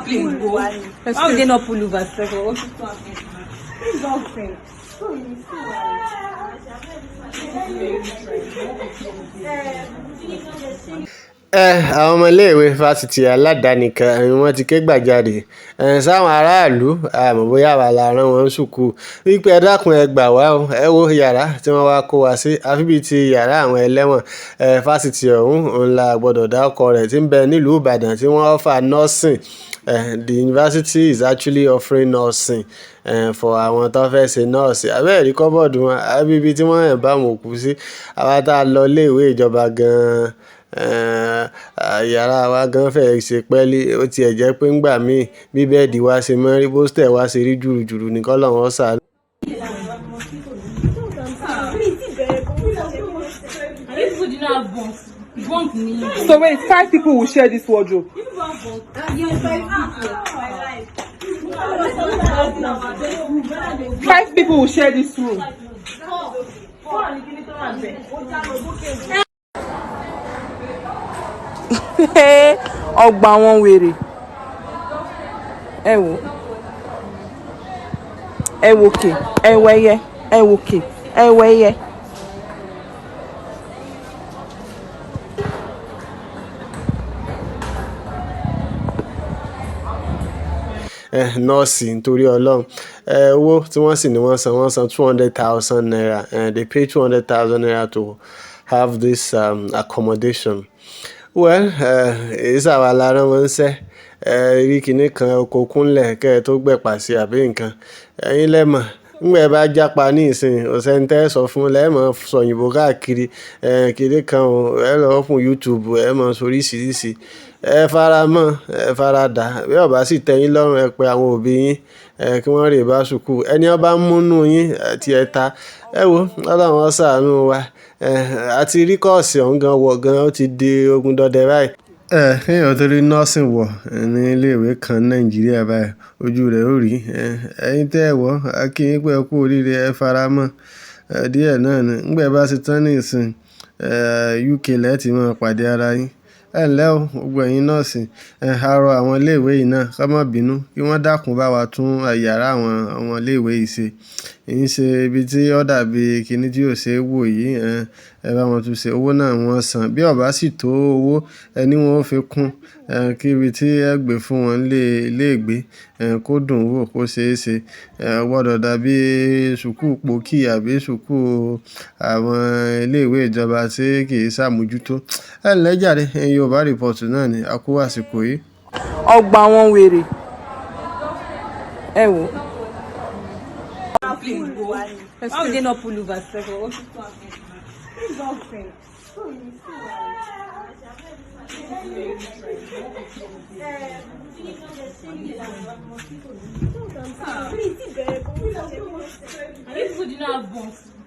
Please go. Why would they not pull over? Ẹ àwọn ọmọ iléèwé fásitì aládàáni kan ni wọ́n ti ké gbàjarè sáwọn aráàlú, àmọ́ bóyá àwa la rán wọn sùkúù, wípé ẹ dákun ẹ gbà wá o, ẹ wo yàrá tí wọ́n wá kó wa sí, àfi bíi ti yàrá àwọn ẹlẹ́wọ̀n. Fásitì ọ̀hún òun la gbọ́dọ̀ dárúkọ rẹ̀ tí ń bẹ nílùú Ìbàdàn tí wọ́n offer nursing. The university is actually offering nursing for àwọn tó fẹ́ ṣe nọ́ọ̀sì. Àbẹ́ẹ̀ rí cupboard wọn, àbí ibi tí wọ́n ń bá wọn òkú sí. Àwa tá a lọ iléèwé ìjọba gan-an, yàrá wa gan fẹ́ ṣe pẹ́lí. Ó tiẹ̀ jẹ́ pé ńgbà míì bí bed wa ṣe mọ́ rí, hostel wa ṣe rí jùrùjùrù ní k'Ọlọ́run ó ṣàánú. And you people did not have bunks. Bunk ni. So wait, five people will share this wardrobe. You people have bunk. Yeah, five people. Five people will share this room. Ọgbà àwọn wèrè. Ẹ wò, ẹ wòkè, ẹ wẹyẹ, ẹ wòkè, ẹ wẹyẹ. Nọ́ọ̀sì nítorí Ọlọ́run. Owó tí wọ́n sì ní wọ́n san, wọ́n san ₦200,000. They pay ₦200,000 to have this accommodation. Well, èyí sàwà la rán wọn níṣẹ́. Ẹ rí kinní kan oko kúnlẹ̀ kẹ́ ẹ tó gbẹ̀pà sí àbí nǹkan. Ẹ̀yin lẹ mọ̀. Nígbà ẹ bá jápa níìsín, kò sẹ́ni tẹ́ ẹ sọ fún, lẹ́ mọ̀ sọ òyìnbó káàkiri. Kinní kan o, ẹ lọ open YouTube, ẹ mọ̀ sọ oríṣìíríṣìí. Ẹ fara mọ́, ẹ fara dà. Bí ó bá sì tẹ́ yín lọ́rùn, ẹ pe àwọn òbí yín, kí wọ́n rè bá sùkúù. Ẹni ó bá mú nú yín tí ẹ ta. Ẹ wo, Ọlọ́run ó ṣàánú wa. Àti rí course ọ̀hún gan wọ̀ gan, ó ti di ogun dọdẹ báyìí. Kí èèyàn tó rí nursing wọ̀ ní ilé ìwé kan ní Nàìjíríà báyìí, ojú rẹ̀ ó rí. Ẹ̀yin tẹ́ ẹ wọ̀, a kí yín pé ẹ kú oríire, ẹ fara mọ́. Díẹ̀ náà ni. Nígbà ẹ bá ṣe tán níìsín, UK lẹ́ ti máa pàdé ara yín. Ẹ ǹlẹ́ o, gbogbo ẹ̀yin nọ́ọ̀sì. A rọ àwọn ilé ìwé yìí náà kí wọ́n má bínú, kí wọ́n dákun bá wa tún yàrá àwọn ọmọ ilé ìwé yìí ṣe. Kì í ṣe ibi tí ó dàbí kíní tí ò ṣe é wò yìí. Ẹ bá wọn tún ṣe. Owó náà wọ́n san. Bí ó bá sì tó owó, ẹni wọn ó fi kún, kí ibi tí ẹ gbé fún wọn nílé ilé ìgbé, kó dùn wò, kó ṣe é ṣe. Ó gbọdọ̀ dàbí sùkúù pòkí àbí sùkúù àwọn ilé ìwé ìjọba tí kì í ṣàmójútó. Ẹ ǹlẹ́ jàre, Yorùbá Report náà ni. A kú àsìkò yìí. Ọgbà àwọn wèrè. Ẹ wò. Please go. Why would they not pull over? And you people did not have bunks.